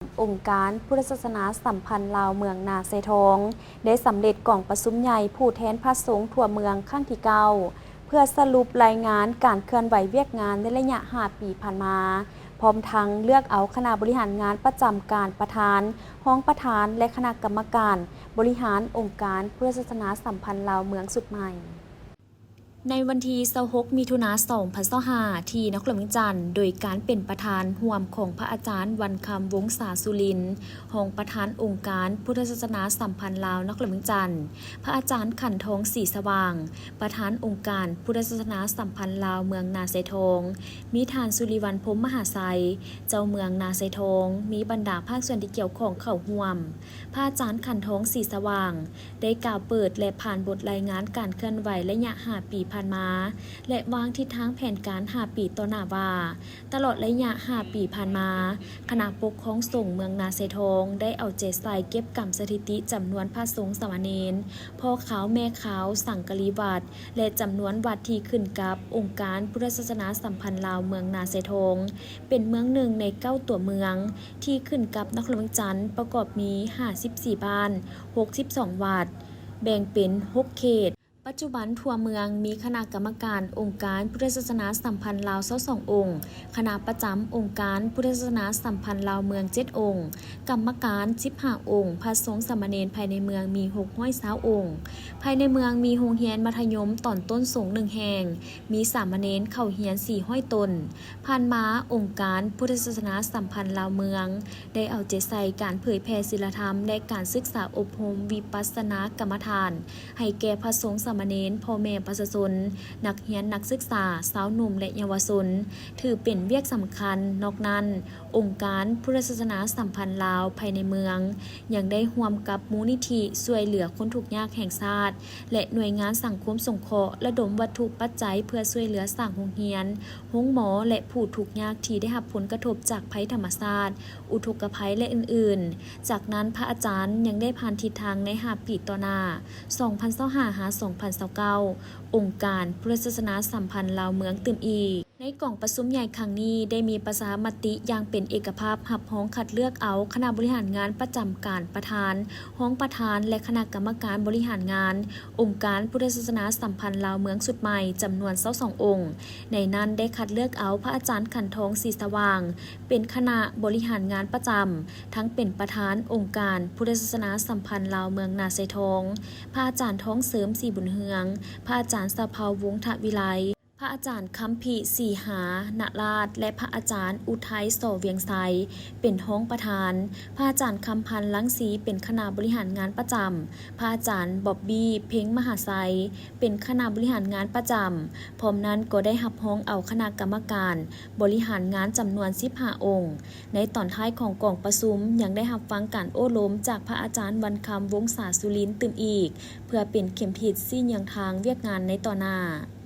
ອົງການພຸດທະສາສະໜາສຳພັນລາວເມືອງນາຊາຍທອງ ໄດ້ສຳເລັດກອງປະຊຸມໃຫຍ່ຜູ້ແທນພະສົງທົ່ວເມືອງຄັ້ງທີເກົ້າ ເພື່ອສະຫຼຸບລາຍງານການເຄື່ອນໄຫວວຽກງານໃນໄລຍະຫ້າປີຜ່ານມາ, ພ້ອມທັງເລືອກເອົາຄະນະບໍລິຫານງານປະຈຳການປະທານ, ຮອງປະທານ ແລະ ຄະນະກຳມະການບໍລິຫານອົງການພຸດທະສາສະໜາສຳພັນລາວເມືອງຊຸດໃໝ່. ໃນວັນທີຊາວຫົກ ມິຖຸນາ ສອງພັນຊາວຫ້າ ທີ່ນະຄອນຫຼວງວຽງຈັນ ໂດຍການເປັນປະທານຮ່ວມຂອງພະອາຈານ ວັນຄຳ ວົງສາສຸລິນ, ຮອງປະທານອົງການພຸດທະສາສະໜາສຳພັນລາວນະຄອນຫຼວງວຽງຈັນ, ພະອາຈານ ຂັນທອງ ສີສະຫວ່າງ, ປະທານອົງການພຸດທະສາສະໜາສຳພັນລາວເມືອງນາຊາຍທອງ, ມີທ່ານ ສຸລິວັນ ພົມມະຫາໄຊ, ເຈົ້າເມືອງນາຊາຍທອງ, ມີບັນດາພາກສ່ວນທີ່ກ່ຽວຂ້ອງເຂົ້າຮ່ວມ. ພະອາຈານ ຂັນທອງ ສີສະຫວ່າງ ໄດ້ກ່າວເປີດ ແລະ ຜ່ານບົດລາຍງານການເຄື່ອນໄຫວໄລຍະຫ້າປີຜ່ານມາ ແລະ ວາງທິດທາງແຜນການຫ້າປີຕໍ່ໜ້າວ່າ, ຕະຫຼອດໄລຍະຫ້າປີຜ່ານມາ, ຄະນະປົກຄອງສົງເມືອງນາຊາຍທອງ ໄດ້ເອົາໃຈໃສ່ເກັບກຳສະຖິຕິຈຳນວນພະສົງສາມະເນນ, ພໍ່ຂາວແມ່ຂາວ, ສັງກະລີວັດ ແລະ ຈຳນວນວັດທີ່ຂຶ້ນກັບອົງການພຸດທະສາສະໜາສຳພັນລາວເມືອງນາຊາຍທອງ ເປັນເມືອງໜຶ່ງໃນເກົ້າຕົວເມືອງ ທີ່ຂຶ້ນກັບນະຄອນຫຼວງວຽງຈັນ ປະກອບມີຫ້າສິບສີ່ບ້ານ, ຫົກສິບສອງວັດ, ແບ່ງເປັນຫົກເຂດ. ປັດຈຸບັນທົ່ວເມືອງມີຄະນະກຳມະການອົງການພຸດທະສາສະໜາສຳພັນລາວຊາວສອງອົງ, ຄະນະປະຈຳອົງການພຸດທະສາສະໜາສຳພັນລາວເມືອງເຈັດອົງ, ກຳມະການສິບຫ້າອົງ, ພະສົງສາມະເນນພາຍໃນເມືອງມີຫົກຮ້ອຍຊາວອົງ. ພາຍໃນເມືອງມີໂຮງຮຽນມັດທະຍົມຕອນຕົ້ນສົງໜຶ່ງແຫ່ງ, ມີສາມະເນນເຂົ້າຮຽນສີ່ຮ້ອຍຕົນ. ຜ່ານມາ, ອົງການພຸດທະສາສະໜາສຳພັນລາວເມືອງ ໄດ້ເອົາໃຈໃສ່ການເຜີຍແຜ່ສິນລະທຳ ແລະ ການສຶກສາອົບຮົມວິປັດສະນາກຳມະຖານ ໃຫ້ແກ່ພະສົງສາມະເນນ, ພໍ່ແມ່ປະຊາຊົນ, ນັກຮຽນນັກສຶກສາ, ຊາວໜຸ່ມ ແລະ ເຍົາວະຊົນ ຖືເປັນວຽກສຳຄັນ. ນອກນັ້ນ, ອົງການພຸດທະສາສະໜາສຳພັນລາວພາຍໃນເມືອງ ຍັງໄດ້ຮ່ວມກັບມູນນິທິຊ່ວຍເຫຼືອຄົນທຸກຍາກແຫ່ງຊາດ ແລະ ໜ່ວຍງານສັງຄົມສົງເຄາະ ລະດົມວັດຖຸປັດໄຈເພື່ອຊ່ວຍເຫຼືອສ້າງໂຮງຮຽນ, ໂຮງໝໍ ແລະ ຜູ້ທຸກຍາກທີ່ໄດ້ຮັບຜົນກະທົບຈາກໄພທຳມະຊາດ, ອຸທົກກະໄພ ແລະ ອື່ນໆ. ຈາກນັ້ນ, ພະອາຈານຍັງໄດ້ຜ່ານທິດທາງໃນຫ້າປີຕໍ່ໜ້າ, ສອງພັນຊາວຫ້າ ຫາ ສອງພັນຊາວເກົ້າ, ອົງການພຸດທະສາສະໜາສຳພັນລາວເມືອງຕື່ມອີກ. ໃນກອງປະຊຸມໃຫຍ່ຄັ້ງນີ້ ໄດ້ມີປະຊາມະຕິຢ່າງເປັນເອກະພາບ ຮັບຮອງຄັດເລືອກເອົາຄະນະບໍລິຫານງານປະຈຳການປະທານ, ຮອງປະທານ ແລະ ຄະນະກຳມະການບໍລິຫານງານ ອົງການພຸດທະສາສະໜາສຳພັນລາວເມືອງຊຸດໃໝ່ ຈຳນວນຊາວສອງອົງ. ໃນນັ້ນໄດ້ຄັດເລືອກເອົາພະອາຈານ ຂັນທອງ ສີສະຫວ່າງ ເປັນຄະນະບໍລິຫານງານປະຈຳ, ທັງເປັນປະທານອົງການພຸດທະສາສະໜາສຳພັນລາວເມືອງນາຊາຍທອງ, ພະອາຈານ ທອງເສີມ ສີບຸນເຮືອງ, ພະອາຈານ ສະເພົາ ວົງທະວິໄລ, ພະອາຈານ ຄຳພີ ສີຫານະລາດ ແລະ ພະອາຈານ ອຸໄທ ສໍວຽງໄຊ ເປັນຮອງປະທານ, ພະອາຈານ ຄຳພັນ ລັງສີ ເປັນຄະນະບໍລິຫານງານປະຈຳ, ພະອາຈານ ບອບບີ ເພັງມະຫາໄຊ ເປັນຄະນະບໍລິຫານງານປະຈຳ. ພ້ອມນັ້ນກໍໄດ້ຮັບຮອງເອົາຄະນະກຳມະການບໍລິຫານງານຈຳນວນສິບຫ້າອົງ. ໃນຕອນທ້າຍຂອງກອງປະຊຸມ ຍັງໄດ້ຮັບຟັງການໂອ້ລົມຈາກພະອາຈານ ວັນຄຳ ວົງສາສຸລິນ ຕື່ມອີກ, ເພື່ອເປັນເຂັມທິດຊີ້ແນວທາງວຽກງານໃນຕໍ່ໜ້າ.